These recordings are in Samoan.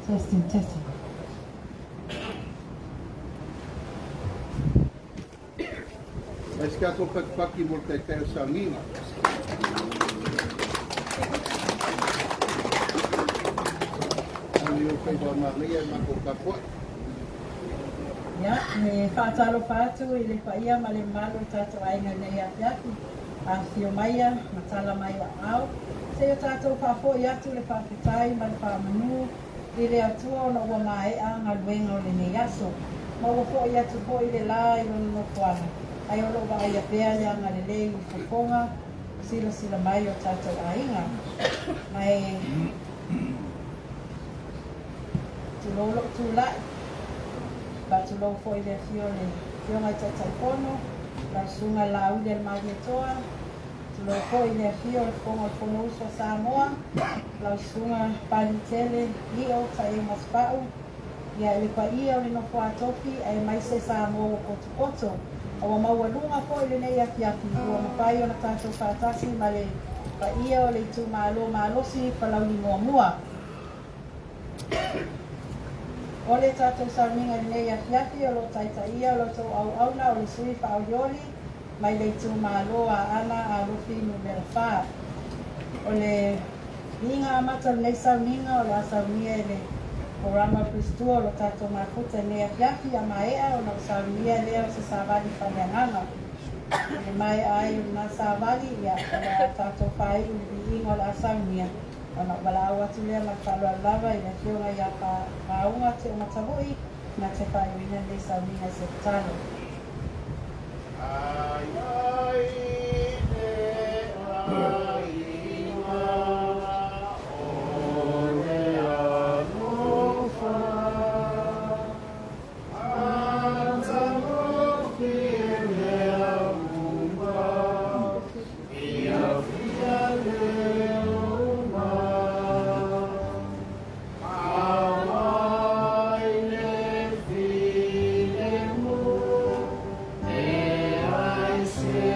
Testing, testing. Mai se tatou patupati mo le taitai o sauniga. Aumio faiva manaia e matou tapuai. Ia, e faatalofa atu i le paia ma le mamalu o le tatou aiga i lenei afiafi. Afifio maia ma tala mai o aao. Se i o tatou faafoi atu le faafetai ma le faamanu i le Atua ona ua maea galuega o lenei aso. Ma ua foi atu foi le la i lona nofoaga, ae o lo o vaaia pea le agalelei i fofoga silasila mai o tatou aiga. Ma e tulou lou tulai, faatulou foi le afio o le Afioga i Taitaifono, lau Susuga Laaulialemalietoa, tulou foi le afio o le Fofoga o le Fonousu a Samoa, lau Susuga Paliutele Lio Taeumasefau, ia i le paia o le nofo a tofi aemaise Samoa ua potopoto. A ua maualuga foi lenei afiafi ua mafai ona tatou faatasi ma le paia o le itumalo malosi Palauli Muamua. O le tatou sauniga i lenei afiafi o lo o taitaia lo outou auauna o le sui faaolioli mai le itumalo Aana Alofi Numera 4. O le viiga amata o lenei sauniga o le a saunia e le Porama Prestua o lo tatou mafuta i lenei afiafi a maea ona ou saunia lea o se savali faaleagaga. I le maea ai o lena savali, ia, o le a tatou faaiu i le viiga o le a saunia ona ou valaau atu lea ma le faaaloalo lava i le afioga ia Faauga Teomatavui na te faaiuina lenei sauniga i se tatalo. Ai ai le aiga o le alofa, matagofie mea uma, fiafia leo uma. Auai le filemu, e ai se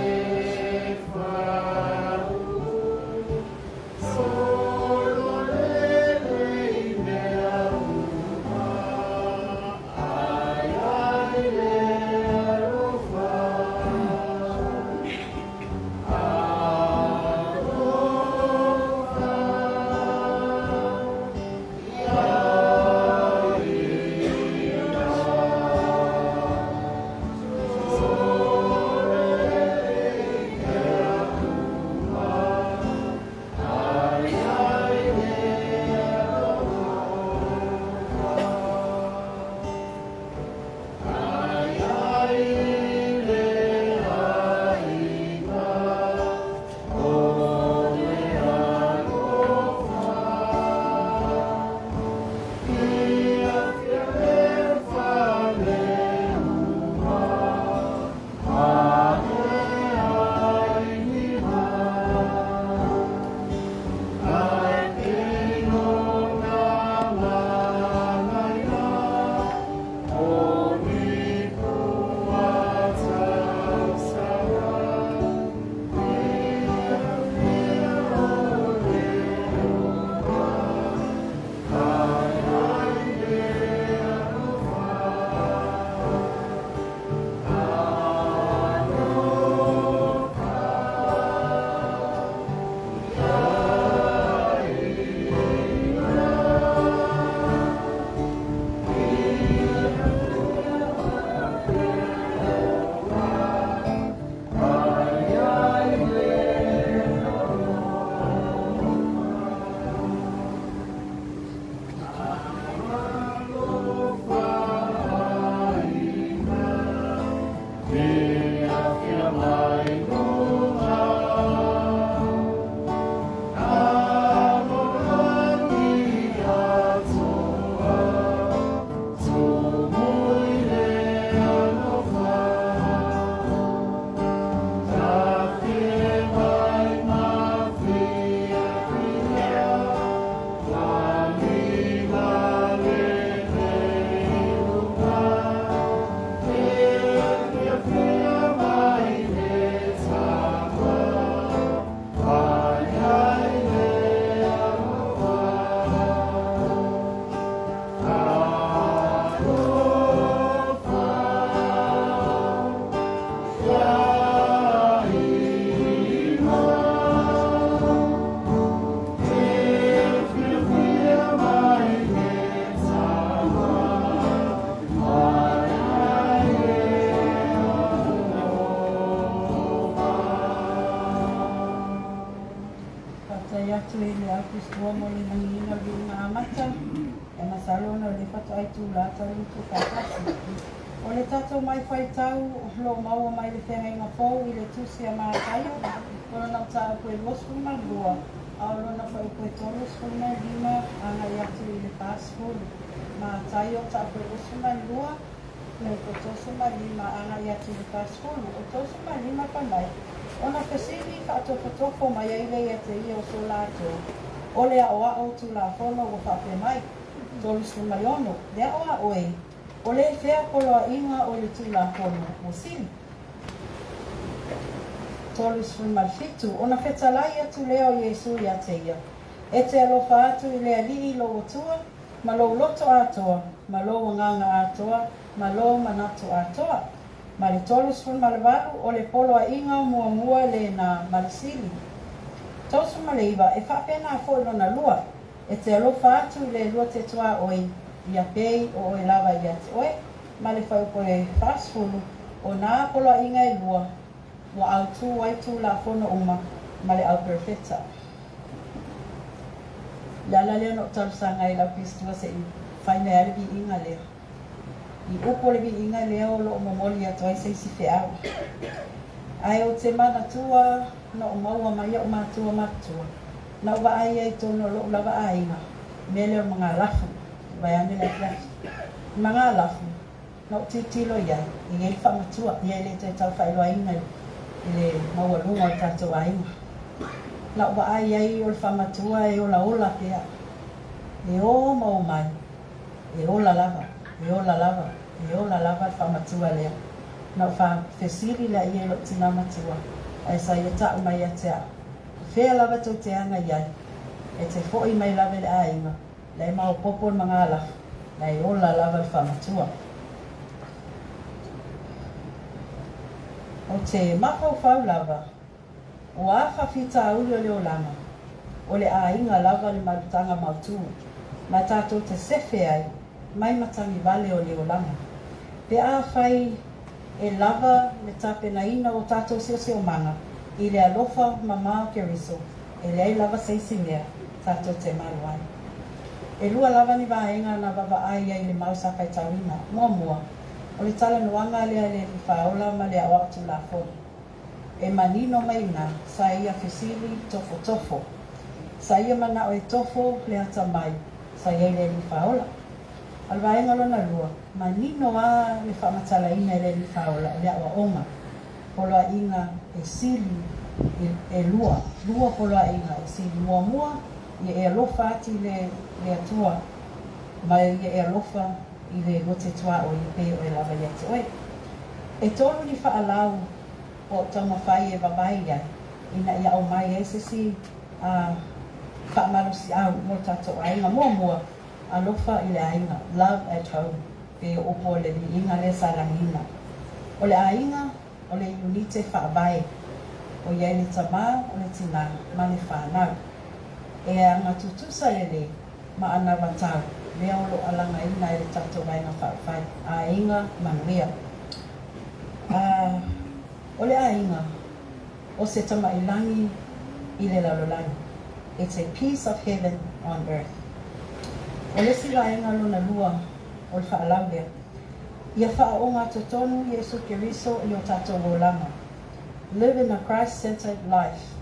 faafetai atu i le Au Pisitoa mo le lagiina o le viiga amata, e masalo ona o lea faatoa itula talu ona tuufaatasi. O le tatou mai faitau o lo o maua mai le Feagaiga Fou i le Tusi a Mataio, o lona mataupu e 22, a o lona fuaiupu e 35 agai atu i le 40. Mataio mataupu e 22, fuaiupu e 35 agai atu i le 40. O 35 fai mai, Ona fesili faatofotofo mai ai lea ia te ia o so latou, o le aʻoaʻo Tulafono ua faapea mai, 36, Le aʻoaʻo e, o le fea poloaiga o le Tulafono ua sili? 37, Ona fetalai atu lea o Iesu ia te ia, E te alofa atu i le Alii lou Atua, ma lou loto atoa, ma lou agaga atoa, ma lou manatu atoa. Ma le 38, o le poloaiga muamua lena ma le sili. 39, e faapena foi lona lua, e te alofa atu i le lua te tuaoi, ia pei o oe lava ia te oe. Ma le fuaiupu e 40, o nā poloaiga e lua, ua autū ai Tulafono uma ma le Au Perofeta. O le ala lea na ou talosaga ai i lau Pistua se i fai mai lava le viiga lea. I upu o le viiga lea o lo o momoli atu ai se isi feau. Ae ou te manatua na ou maua mai au matua matutua, na ou vaai ai i totonu o lou lava aiga, mea lea o le magalafu, vaeane le afiafi. Magalafu, na ou tilotilo i ai, e i ai le faamatua, ia e le toe tau faailoaina i le maualuga o le tatou aiga. Na ou vaai ai o le faamatua e olaola pea, e o ma o mai, e ola lava, e ola lava, e ola lava le faamatua lea. Na ou faafesili laia i lou tinā matua, ae sa ia ta'u mai ia te a'u, O fea lava tou te aga i ai, e te fo'i mai lava i le aiga, la e maopopo le magalafu, la e ola lava le faamatua. O te mafaufau lava, O a faafitauli o le olaga, o le aiga lava le malutaga mautū, ma tatou te sefe ai mai matagi vale o le olaga. Pe afai e lava le tapenaina o tatou siosiomaga i le alofa mamao Keriso, e leai lava se isi mea tatou te malu ai. E lua lava ni vaega na vaavaai ai i le mau sa faitauina. Muamua, o le talanoaga lea a le Alii Faaola ma le Aoao Tulafono. E manino mai ina sa ia fesili tofotofo. Sa ia manao e tofo le atamai sa i ai le Alii Faaola. A o le vaega lona lua, manino a le faamatalaina e le Alii Faaola o le aoaoga poloaiga e sili e lua, lua poloaiga e sili. Muamua, ia e alofa atu i le le Atua ma ia e alofa i le lote tuaoi e pei oe lava ia te oe. E tolu ni faalau o au taumafai e vavae i ai ina ia aumai ai se isi faamalosiau mo le tatou aiga. Muamua, alofa i le aiga, love at home, pei o upu o le viiga lea sa lagiina. O le aiga, o le iunite faavae, o i ai le tamā, o le tinā, ma le fanau. E aga tutusa lelei ma anavatau lea o lo o alagaina e le tatou Vaega Faaupufai, Aiga Manuia. A o le aiga, o se tamailagi i le lalolagi, it's a piece of heaven on earth. O le isi vaega lona lua o le faalau lea, ia faaogatotonu Iesu Keriso i o tatou olaga, live in a Christ-centered life.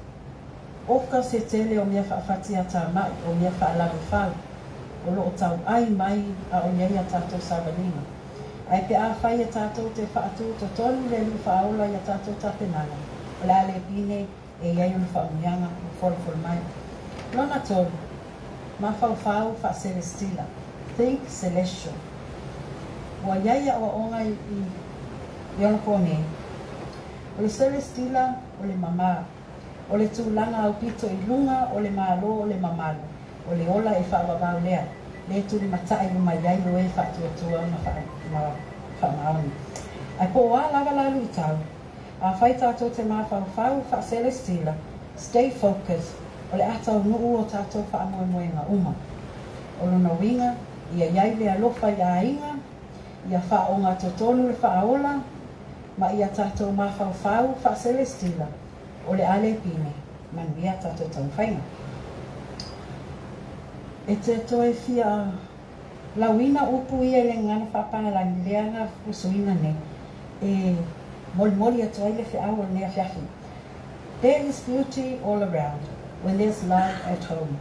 Oka se tele o mea faafati a tāmaʻi, o mea faalavefau, o lo o tauʻai mai a o i ai a tatou savaliga. Ae pe afai e tatou te faatutotonu le Alii Faaola i a tatou tapenaga, o le a le pine e i ai ona faaumiaga ua folafolo mai. Lona tolu, mafaufau faaselestila, think celestial. Ua i ai aʻoaʻoga i i ona po nei. O le selestila o le mamā. O le tulaga aupito i luga o le Malo o le mamalu, o le ola e faavavau lea, le tulimataʻi uma i ai o e faatuatua ma faamaoni. Ae po o a lava la luitau, afai tatou te mafaufau faaselestila, stay focused, o le a taunuu o tatou faamoemoega uma. O lona uiga, ia i ai le alofa i aiga, ia faaogatotonu le faaola, ma ia tatou mafaufau faaselestila, o le a le pine, manuia tatou taumafaiga. E te toe fia lauina upu ia i le gagana faapalagi lea na fusuina nei e molimoli atu ai le feau o lenei afiafi. There is beauty all around when there's love at home.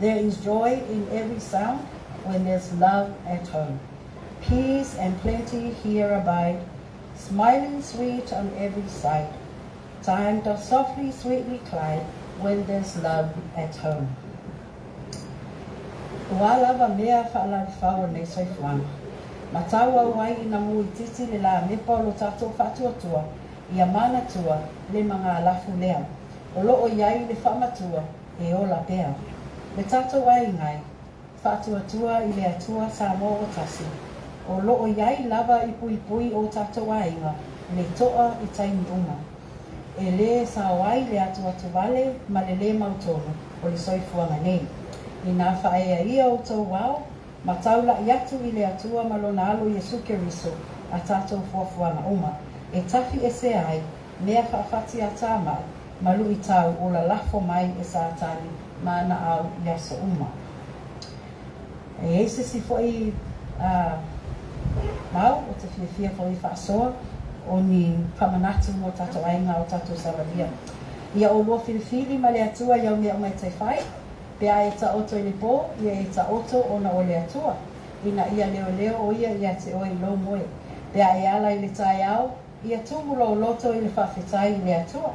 There is joy in every sound when there's love at home. Peace and plenty here abide, smiling sweet on every side. Time doth softly, sweetly glide when there's love at home. O a lava mea faalalifau o lenei soifuaga, ma tauau ai ina muititi le lamepa o lo tatou faatuatua, ia manatua le magalafu lea o lo o i ai le faamatua e ola pea. Le tatou aiga e faatuatua i le Atua Samoa ua tasi, o lo o i ai lava i puipui o tatou aiga le toa i taimi uma. E lē sao ai le atuatuvale ma le lē mautonu o le soifuaga nei. Inā faaeaea outou ao ma taula'i atu i le Atua ma Lona Alo Iesu Keriso a tatou fuafuaga uma, e tafi ese ai mea faafati a tāma'i ma luʻitau o lalafo mai e Satani ma ana ao i aso uma. E i ai se isi foi mau ou te fiafia foi e faasoa, o ni faamanatu mo tatou aiga o tatou savalia. Ia ʻolua filifili ma le Atua i au mea uma e te fai, pe a e taoto i le pō, ia e taoto ona o le Atua, ina ia leoleo ʻo ia iā te ʻoe i lou moe. Pe a e ala i le taeao, ia tumu lou loto i le faafetai i le Atua.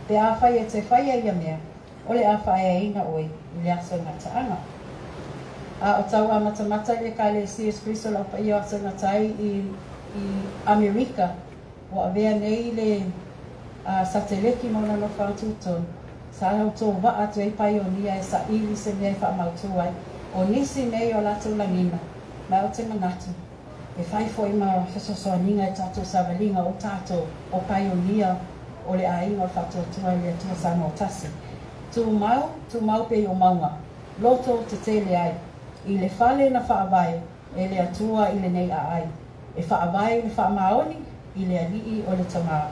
Pe afai e te faia ia mea, o le a faaeaina ʻoe i le aso gataaga. A o tau amatamata i le Ekalesia Iesu Keriso o le Au Paia o Aso Gatai i i Amerika, ua avea nei le sateleki ma ona nofoaga tutonu, sa outou vaa atu ai paionia e saili se mea e faamautū ai. O nisi nei o latou lagina, ma ou te manatu, E fai foi ma fesoasoaniga e tatou savaliga o tatou o paionia o le aiga o le Faatuatua i le Atua Samoa Tasi. Tumau, tumau pei o mauga, loto tetele ai, i le fale na faavae e le Atua i lenei aai, e faavae i le faamaoni i le Alii o le Tama,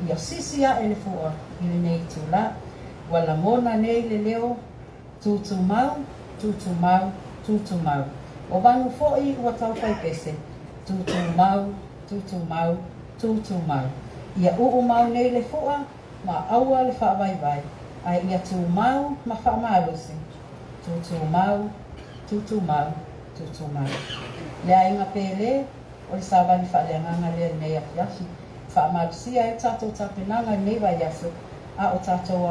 ia sisi aʻe le fua i lenei itulā. Ua lagona nei le leo Tūtūmau, tūtūmau, tūtūmau. O vanu foi ua tau fai pese. Tūtūmau, tūtūmau, tūtūmau. Ia uu mau nei le fua ma aua le faavaivai, ae ia tumau ma faamalosi. Tūtūmau, tūtūmau, tūtūmau. Le aiga pele, o le savali faaleagaga lea i lenei afiafi. Faamalosia ai tatou tapenaga i lenei vaiaso a o tatou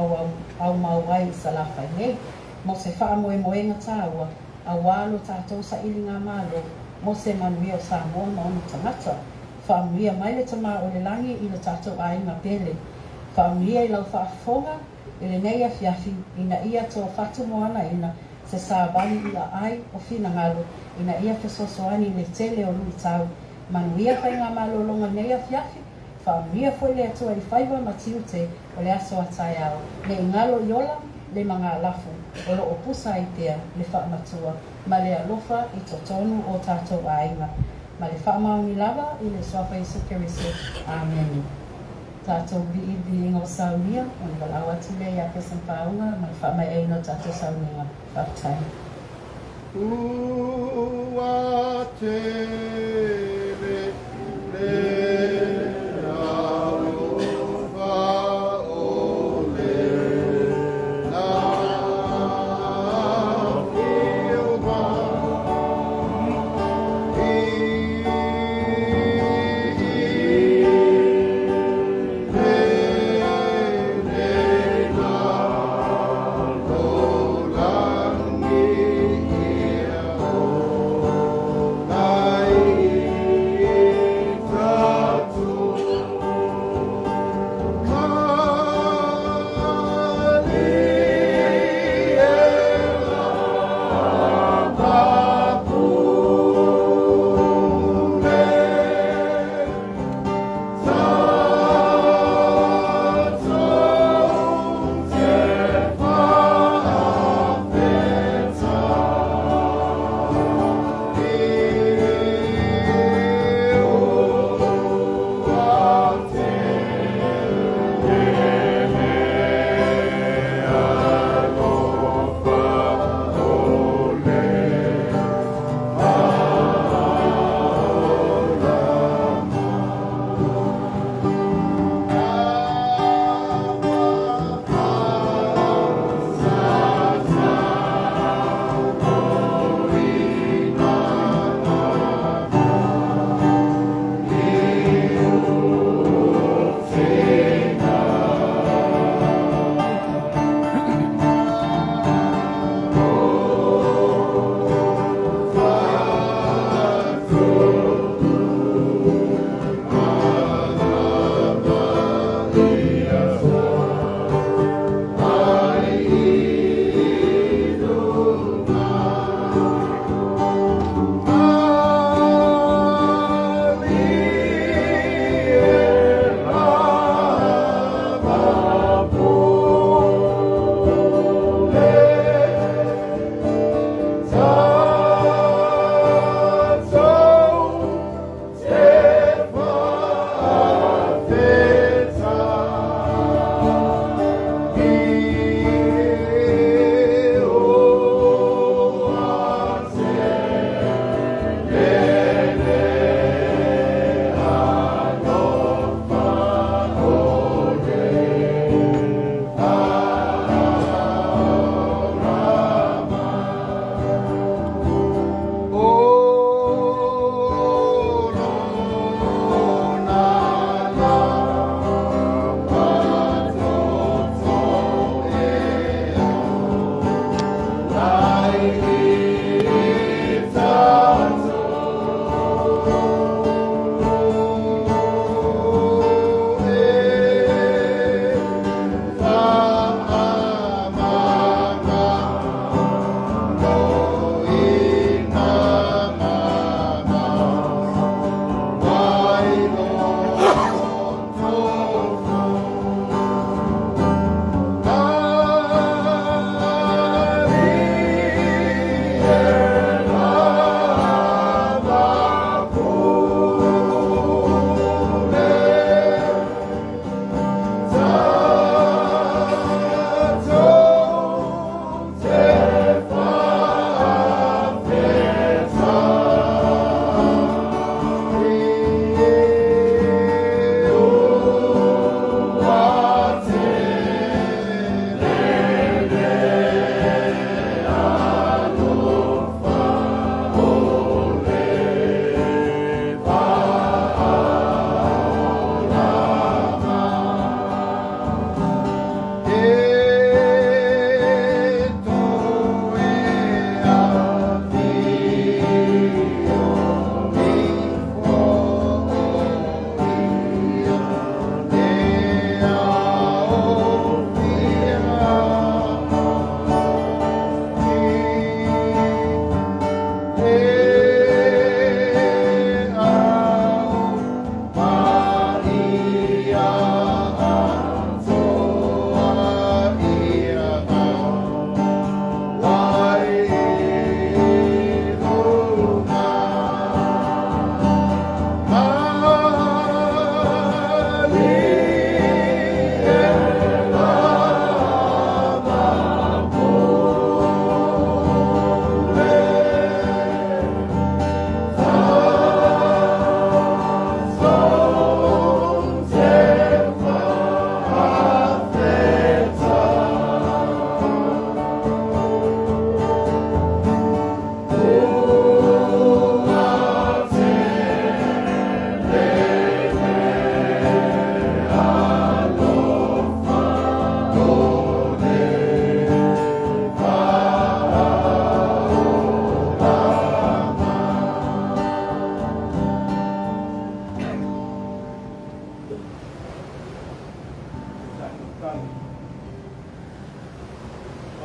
aumau ai i Salafai nei, mo se faamoemoega tāua auā lo tatou sailiga Malo mo se manuia o Samoa ma ona tagata. Faamanuia mai le Tama o le Lagi i lo tatou aiga pele. Faamanuia i lau faafofoga i lenei afiafi ina ia toa fatumoanaina se savali i aai o finagalo ina ia fesoasoani i le tele o luitau. Manuia faigamalologa i lenei afiafi. Faamanuia foi le Atua i faiva ma tiute o le aso a taeao, ne i galo i ola le magalafu o lo o pusa ai pea le faamatua ma le alofa i totonu o tatou aiga, ma le faamaoni lava i le Suafa Iesu Keriso. Amene. Tatou vii i le viiga o saunia, ona valaau atu lea ia President Faauga ma le faamaeaina o tatou sauniga. Faafetai. Ua tele le alofa o le Afioga i lenei lalolagi.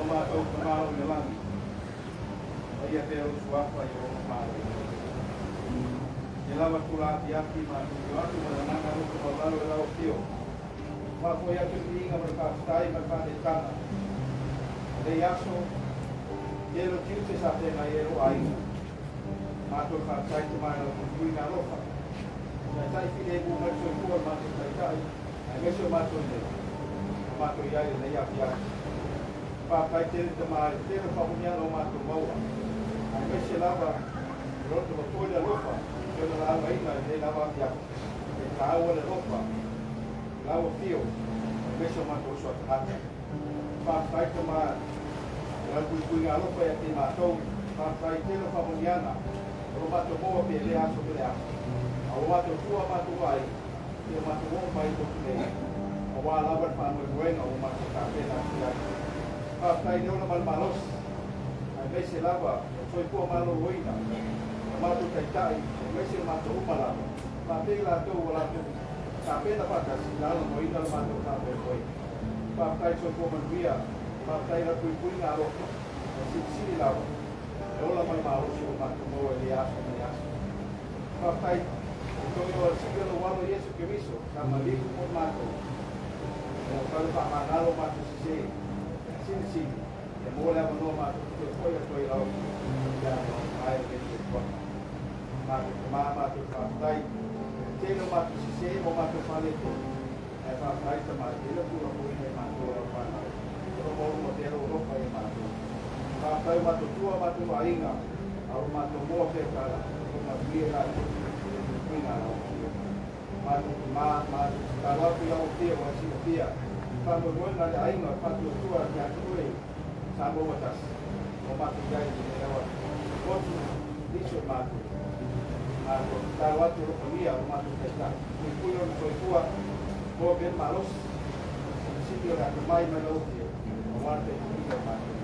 Matou Tama o i le lagi, paia pea lou Suafa ia ona malo. Ia lava tula afiafi matou te o atu ma le agaga alofa maualalo i lau afio. Faafoi atu le viiga ma le faafetai ma le faaneetaga. O lenei aso, tele o tiute sa feagai ai lou aiga. Matou faafetai Tama i lau puipuiga alofa. Taitai filemu mai le soifua o le matou Taitai, aemaise o matou nei, ua matou i ai i lenei afiafi. Faafetai tele Tama i le tele o faamanuiaga ua matou maua, aemaise lava le loto matoe le alofa e pei ona laugaina i lenei lava afiafi. E taua le alofa i lau afio, aemaise o matou uso a tagata. Faafetai Tama i lau puipuiga alofa ia te matou. Faafetai tele o faamanuiaga o lo matou maua pea i lea aso ma lea aso. A ua matou tua matou vaai, seia matou oo mai i le motu nei, aua lava le faamoemoega ua matou tapena atu i ai. Faafetai i le ola ma le malosi, aemaise lava o le soifua maloloina o matou taitai, aemaise o matou uma lava, faapea i latou ua latou tapena faatasi i lagolagoina le matou faamoemoe. Faafetai i le soifua manuia, faafetai i lau puipuiga alofa, e silisili lava le ola ma le malosi ua matou maua i lea aso ma lea aso. Faafetai i togi o le sili o lou Alo Iesu Keriso sa maliu mo matou. E lau fale faamagalo matou sese, e silisili e mo le avanoa matou te toe foi atu ai i lau ia ai lenei soifuaga. Matou Tama, matou faafetai i le tele o matou sese ma matou faaletonu, ae faafetai Tama e le tulafoina i matou lau fanau, o lo maua pea lou alofa ia matou. Faafetai o matou tua matou aiga, a o matou moa pea tala, o manuia latou, i le puipuiga a lau afio. Matou Tama, matou tatalo atu i lau afio ua e silafia, faamoemoega le aiga o le faatuatua ia te oe Samoa ua tasi, ua matou i ai i lenei lava motu, nisi o matou. Matou tatalo atu alofagia o matou taitai, puipui lona soifua, maua pea le malosi, silisili o le atamai mai lau afio, aua le taitaiina o matou.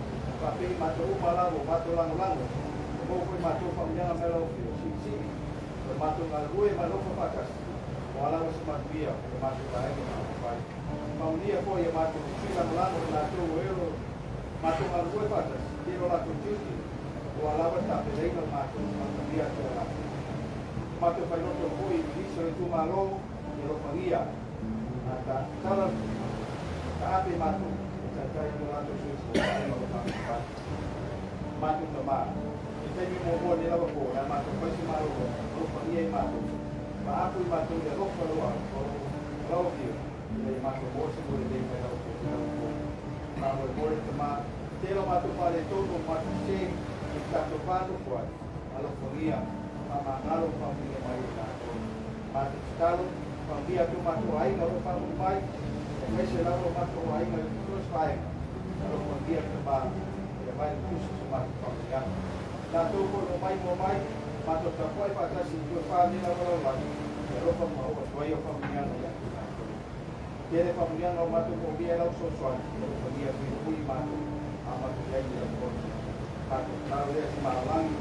Faapea i matou uma lava o matou lagolago, e maua foi matou faamanuiaga mai lau afio, silisili o le matou galulue ma alofa faatasi, aua lava se manuia o le matou vaega faaupufai. Faamanuia foi ia matou sui lagolago i latou o e o matou galulue faatasi, tele o latou tiute, aua lava le tapenaina o matou faamanuia atu ia latou. Matou failoto foi i nisi o le itumalo i alofagia a ta tatala taape matou e taitai ai lo latou soifua ma o faaupufai. Matou Tama, i le taimi muamua nei lava po, le a matou fai se malologa, alofagia i matou, faapu i matou i le alofa lau lau afio, ina ia matou maua se moe lelei mai lau afio i lau po. Faamolemole Tama, tele o matou faaletonu o matou sese i le tatou va nofo ai, alofagia, faamagalo ma faamanuia mai e matou. Matou tatalo, faamanuia atu matou aiga o lo o faamuli mai, aemaise lava o matou aiga i so o se vaega, alofagia Tama, ia mai le tusi so matou faamanuiaga. Latou foi o mai mua mai, matou tapuai faatasi i toe fa nei lava lalolagi, e alofa ma oo atu ai o faamanuiaga ia te matou. Tele faamanuiaga o matou moomia i lau fesoasoani, alofagia puipui matou, a matou i ai i lau poto. Matou tatalo lea si malalagi,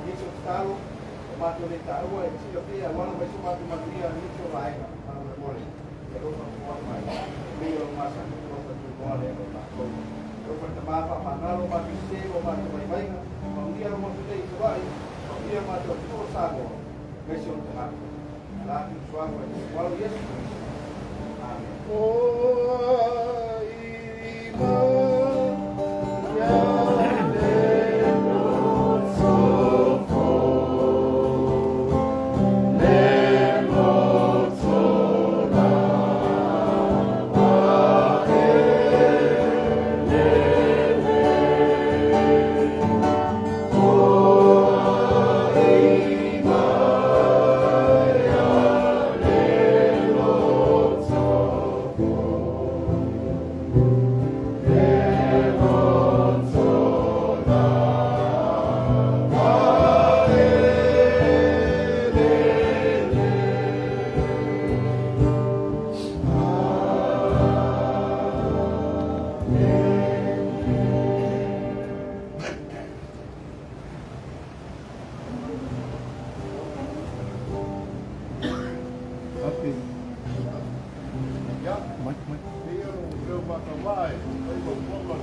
nisi o tatalo, o matou le taua e silafia auala mai so matou manuia nisi o vaega, faamolemole, e alofa foai mai, e pei o lau masani, alofa tunoa lea mo matou. Alofa Tama, faamagalo matou sese o matou vaivaiga, faamanuia lau motu nei i Savaii, faamanuia matou atunuu o Samoa, aemaise o tagata. Ala atu i suafa i le Alo Iesu Keriso. Amen. O ai mai ia le loto le loto lava e lele. O ai mai ia le loto le loto lava e lele. Okay. Ia, Mike, Mike. e ia lo leo makawai, ai wa ponga.